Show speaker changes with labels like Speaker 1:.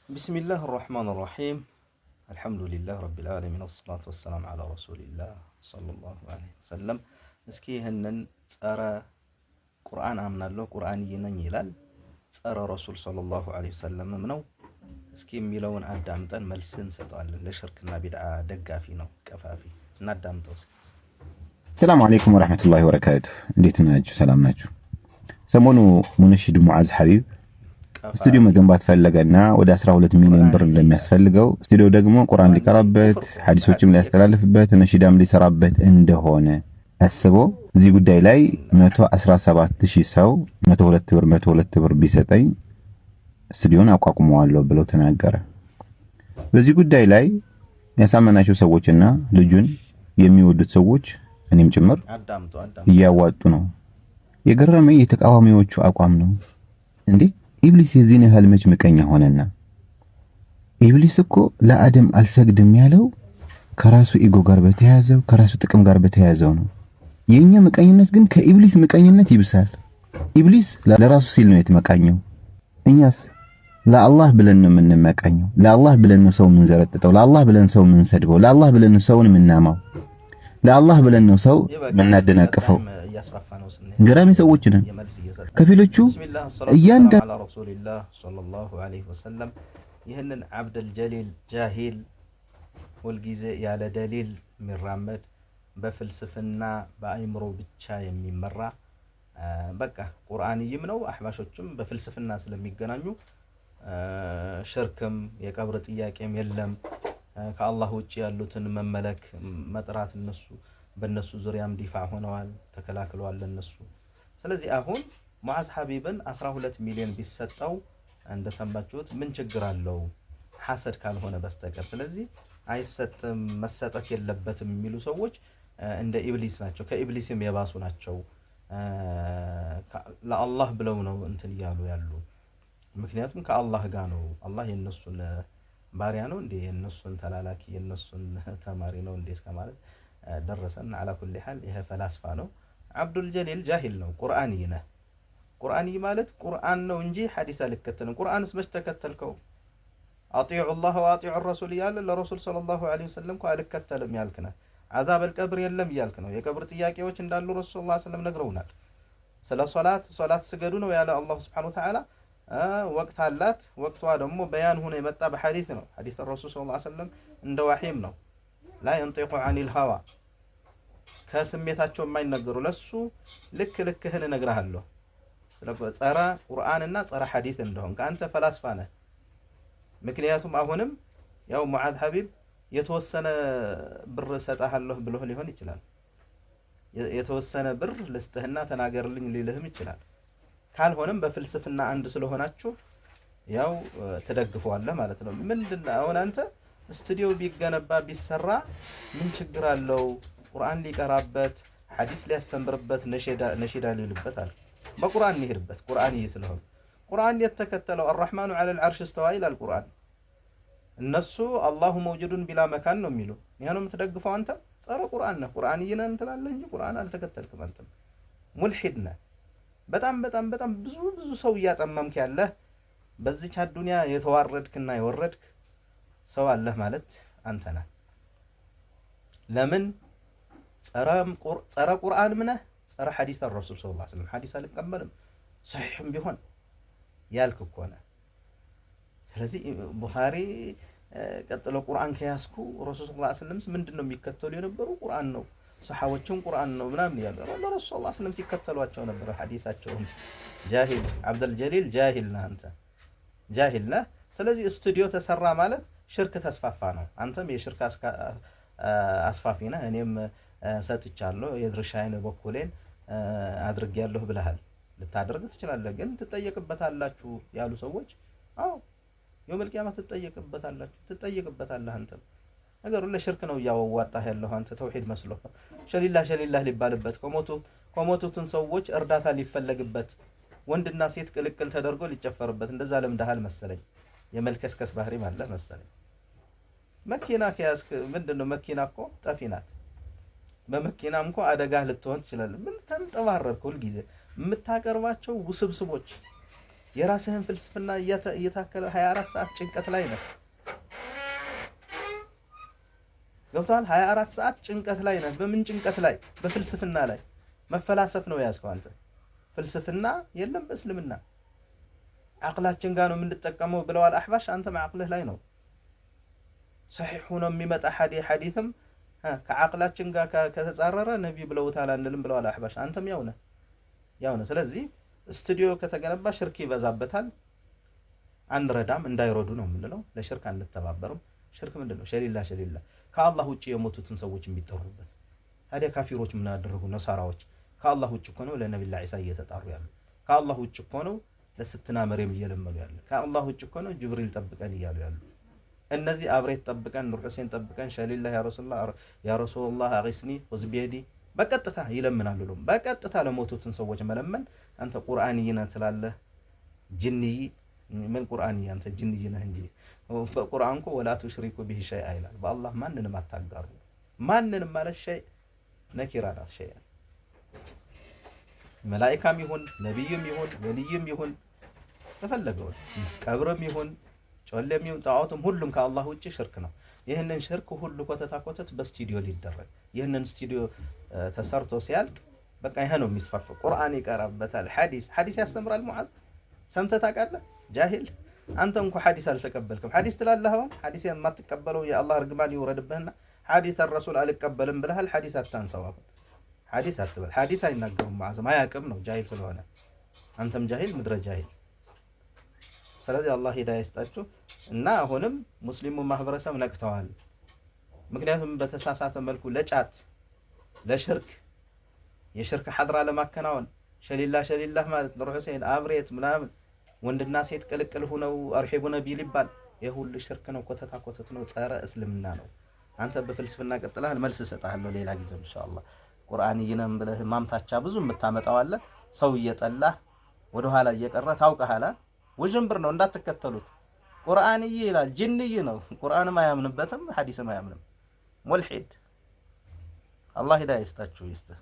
Speaker 1: بسم الله الرحمن الرحيم الحمد لله رب العالمين والصلاة والسلام على رسول الله صلى الله عليه وسلم። እስኪ ይህንን ጸረ ቁርአን አምናለሁ ቁርአንይ ነኝ ይላል፣ ጸረ ረሱል صلى الله عليه وسلم ም ነው። እስኪ የሚለውን አዳምጠን መልስ እንሰጠዋለን። ለሽርክና ቢድዓ ደጋፊ ነው፣ ቀፋፊ። እናዳምጠው እስኪ።
Speaker 2: السلام عليكم ورحمة الله وبركاته። እንዴት ናችሁ? ሰላም ናችሁ? ሰሞኑ ሙነሽድ ሙዓዝ ሐቢብ ስቱዲዮ መገንባት ፈለገና ወደ 12 ሚሊዮን ብር እንደሚያስፈልገው፣ ስቱዲዮ ደግሞ ቁርአን ሊቀራበት፣ ሐዲሶችም ሊያስተላልፍበት፣ ነሺዳም ሊሰራበት እንደሆነ አስቦ እዚህ ጉዳይ ላይ 117 ሺህ ሰው 102 ብር 102 ብር ቢሰጠኝ ስቱዲዮን አቋቁመዋለሁ ብሎ ተናገረ። በዚህ ጉዳይ ላይ ያሳመናቸው ሰዎችና ልጁን የሚወዱት ሰዎች እኔም ጭምር እያዋጡ ነው። የገረመኝ የተቃዋሚዎቹ አቋም ነው። እንዴ፣ ኢብሊስ የዚህን ያህል መች ምቀኛ ሆነና? ኢብሊስ እኮ ለአደም አልሰግድም ያለው ከራሱ ego ጋር በተያያዘው፣ ከራሱ ጥቅም ጋር በተያያዘው ነው። የኛ ምቀኝነት ግን ከኢብሊስ ምቀኝነት ይብሳል። ኢብሊስ ለራሱ ሲል ነው የተመቃኘው። እኛስ ለአላህ ብለን ነው የምንመቀኘው። ለአላህ ብለን ነው ሰው የምንዘረጥጠው። ለአላህ ብለን ሰው የምንሰድበው። ለአላህ ብለን ነው ሰውን የምናማው። ለአላህ ብለን ነው ሰው የምናደናቅፈው። ገራሚ ሰዎች ነን። ከፊሎቹ እያንዳ
Speaker 1: على رسول الله صلى الله عليه وسلم። ይህንን አብደል ጀሊል ጃሂል፣ ሁልጊዜ ያለ ደሊል የሚራመድ፣ በፍልስፍና በአይምሮ ብቻ የሚመራ፣ በቃ ቁርአንይም ነው። አሕባሾችም በፍልስፍና ስለሚገናኙ ሽርክም የቀብር ጥያቄም የለም፣ ከአላህ ውጭ ያሉትን መመለክ መጥራት፣ እነሱ በእነሱ ዙሪያም ዲፋ ሆነዋል፣ ተከላክለዋል ለነሱ። ስለዚህ አሁን ሙዓዝ ሐቢብን 12 ሚሊዮን ቢሰጠው እንደሰማችሁት ምን ችግር አለው? ሐሰድ ካልሆነ በስተቀር። ስለዚህ አይሰጥም፣ መሰጠት የለበትም የሚሉ ሰዎች እንደ ኢብሊስ ናቸው፣ ከኢብሊስም የባሱ ናቸው። ለአላህ ብለው ነው እንትን እያሉ ያሉ። ምክንያቱም ከአላህ ጋር ነው። አላህ የእነሱን ባሪያ ነው እንዴ? የእነሱን ተላላኪ፣ የእነሱን ተማሪ ነው እንዴ? እስከ ማለት ደረሰን። على كل حال ይሄ ፈላስፋ ነው። አብዱል ጀሊል ጃሂል ነው። ቁርአንይ ነህ። ቁርአንይ ማለት ቁርአን ነው እንጂ ሐዲስ አልከተልም። ቁርአንስ መች ተከተልከው? أطيعوا الله وأطيعوا الرسول እያለ ለረሱል صلى الله عليه وسلم እኮ አልከተልም ያልክ ነህ። عذاب القبر የለም እያልክ ነው። የቀብር ጥያቄዎች እንዳሉ ረሱል صلى الله عليه وسلم ነግረውናል። ስለ ሶላት፣ ሶላት ስገዱ ነው ያለ አላሁ سبحانه وتعالى። ወቅት አላት። ወቅቷ ደግሞ በያን ሆኖ የመጣ በሐዲስ ነው። ሐዲስ ረሱል صلى الله عليه وسلم እንደ ዋሒም ነው። لا ينطق عن الهوى፣ ከስሜታቸው የማይነገሩ። ለሱ ልክ ልክህን እነግርሃለሁ። ስለ ጸረ ቁርአንና ጸረ ሐዲስ እንደሆን ከአንተ ፈላስፋ ነህ። ምክንያቱም አሁንም ያው ሙዓዝ ሐቢብ የተወሰነ ብር እሰጥሃለሁ ብሎህ ሊሆን ይችላል። የተወሰነ ብር ልስጥህና ተናገርልኝ ሊልህም ይችላል። ካልሆነም በፍልስፍና አንድ ስለሆናችሁ ያው ትደግፈዋለህ ማለት ነው። ምንድን አሁን አንተ ስቱዲዮ ቢገነባ ቢሰራ ምን ችግር አለው? ቁርአን ሊቀራበት፣ ሐዲስ ሊያስተምርበት፣ ነሺዳ ሊልበት አለ። በቁርአን እንሄድበት። ቁርአን ይህ ስለሆነ ቁርአን የተከተለው الرحمن على العرش استوى ይላል ቁርአን። እነሱ الله موجود بلا مكان ነው የሚሉ። ይሄ ነው የምትደግፈው አንተ ጸረ ቁርአን ነህ። ቁርአን ይነን ትላለህ እንጂ ቁርአን አልተከተልክም። አንተም ሙልሂድ ነህ። በጣም በጣም በጣም ብዙ ብዙ ሰው እያጠመምክ ያለህ፣ በዚች አዱንያ የተዋረድክና የወረድክ ሰው አለህ ማለት አንተ ነህ። ለምን ጸረ ቁርአን ምነህ፣ ጸረ ሐዲስ ረሱል صلى الله عليه وسلم፣ ሐዲስ አልቀበልም ሰሒሕም ቢሆን ያልክ እኮ ነህ። ስለዚህ ቡኻሪ ቀጥሎ ቁርአን ከያዝኩ ረሱል صلى الله عليه وسلم ምንድን ነው የሚከተሉ የነበሩ? ቁርአን ነው፣ ሰሓቦችን ቁርአን ነው ምናምን እያሉ ለረሱል صلى الله عليه وسلم ሲከተሏቸው ነበረ። ሐዲሳቸውም ጃሂል አብደልጀሊል ጃሂል ነህ፣ አንተ ጃሂል ነህ። ስለዚህ ስቱዲዮ ተሰራ ማለት ሽርክ ተስፋፋ ነው። አንተም የሽርክ አስፋፊ ነህ። እኔም ሰጥቻለሁ፣ የድርሻዬን በኩሌን አድርጌያለሁ ብለሃል። ልታደርግ ትችላለህ፣ ግን ትጠየቅበታላችሁ ያሉ ሰዎች፣ አዎ يوم القيامة ትጠየቅበታላችሁ፣ ትጠየቅበታለህ። አንተም ነገሩ ለሽርክ ነው እያወዋጣህ ያለሁ። አንተ ተውሂድ መስሎ ሸሊላህ ሸሊላህ ሊባልበት፣ ከሞቱትን ሰዎች እርዳታ ሊፈለግበት፣ ወንድና ሴት ቅልቅል ተደርጎ ሊጨፈርበት፣ እንደዛ ለምደሃል መሰለኝ። የመልከስከስ ባህሪም አለ መሰለኝ። መኪና ከያዝክ ምንድን ነው? መኪና እኮ ጠፊ ናት። በመኪናም እኮ አደጋ ልትሆን ትችላለህ። ምን ተንጠባረርክ? ሁልጊዜ የምታቀርባቸው ውስብስቦች የራስህን ፍልስፍና እየታከለ 24 ሰዓት ጭንቀት ላይ ነህ። ገብቶሃል? 24 ሰዓት ጭንቀት ላይ ነህ። በምን ጭንቀት ላይ? በፍልስፍና ላይ መፈላሰፍ ነው የያዝከው አንተ። ፍልስፍና የለም በእስልምና። አቅላችን ጋር ነው የምንጠቀመው ብለዋል አሕባሽ። አንተም አቅልህ ላይ ነው። ሰሒሕ ሆኖ የሚመጣ ሐዲትም ከዓቅላችን ጋር ከተጻረረ ነቢ ብለውታል አንልም ብለዋል አሕባሽ። አንተም ያው ነህ ያው ነህ። ስለዚህ ስቱዲዮ ከተገነባ ሽርክ ይበዛበታል። አንረዳም፣ እንዳይረዱ ነው የምንለው። ለሽርክ አንተባበርም። ሽርክ ምንድን ነው? ሸሊላ ሸሊላ ከአላህ ውጭ የሞቱትን ሰዎች የሚጠሩበት። ታዲያ ካፊሮች ምን አደረጉ? ነሳራዎች ከአላህ ውጭ እኮ ነው ለነቢላ ዒሳ እየተጣሩ ያሉ። ከአላህ ውጭ እኮ ነው ለስትና መርየም እየለመኑ ያለ። ከአላህ ውጭ እኮ ነው ጅብሪል ጠብቀን እያሉ ያሉ። እነዚህ አብሬት ጠብቀን፣ ኑር ሁሴን ጠብቀን፣ ሸሊላ يا رسول الله أغثني خذ بيدي በቀጥታ ይለምናሉ። በቀጥታ ለሞቱትን ሰዎች መለመን አንተ ቁርአንይ ነህ ትላለህ። ጅንይ ምን ቁርአንይ አንተ ጅንይ ነህ እንጂ በቁርአን እኮ ولا تشركوا به شيئا ይላል። በአላህ ማንንም አታጋሩ። ማንንም ማለት شيء نكرة ናት። شيء መላኢካም ይሁን ነቢይም ይሁን ወልይም ይሁን የፈለገውን ቀብርም ይሁን ጮሌም ይሁን ጣዖትም ሁሉም ከአላህ ውጭ ሽርክ ነው። ይህንን ሽርክ ሁሉ ኮተታ ኮተት በስቱዲዮ ሊደረግ ይህንን ስቱዲዮ ተሰርቶ ሲያልቅ በቃ ይሄ ነው የሚስፋፋው። ቁርአን ይቀራበታል። ሐዲስ ሐዲስ ያስተምራል። ሙዓዝ ሰምተህ ታውቃለህ? ጃሂል አንተ እንኳ ሐዲስ አልተቀበልክም። ሐዲስ ትላለህ። አሁን ሐዲስ የማትቀበለው የአላህ እርግማን ይውረድብህና ሐዲስ ረሱል አልቀበልም ብለሃል። ሐዲስ አታንሰው። አሁን ሐዲስ አትበል። ሐዲስ አይናገሩም። ሙዓዝም አያውቅም ነው ጃሂል ስለሆነ። አንተም ጃሂል ምድረ ጃሂል። ስለዚህ አላህ ሂዳያ ይስጣችሁ እና አሁንም ሙስሊሙ ማህበረሰብ ነቅተዋል። ምክንያቱም በተሳሳተ መልኩ ለጫት ለሽርክ የሽርክ ሐድራ ለማከናወን ሸሊላ ሸሊላህ ማለት ኑር ሁሴን አብሬት ምናምን ወንድና ሴት ቅልቅል ሁነው አርሒቡ ነቢል ይባል። ይህ ሁሉ ሽርክ ነው፣ ኮተታ ኮተት ነው፣ ጸረ እስልምና ነው። አንተ በፍልስፍና ቀጥለሃል። መልስ እሰጥሃለሁ ሌላ ጊዜ ኢንሻአላህ። ቁርአን ይነም ብለህ ማምታቻ ብዙ የምታመጣው አለ። ሰው እየጠላህ ወደኋላ እየቀረ ታውቀሃል። ውዥንብር ነው፣ እንዳትከተሉት። ቁርአንዬ ይላል ጅንይ ነው። ቁርአንም አያምንበትም፣ ሐዲስም አያምንም። ሙልሂድ። አላህ ሂዳያ ይስጣችሁ ይስጥህ።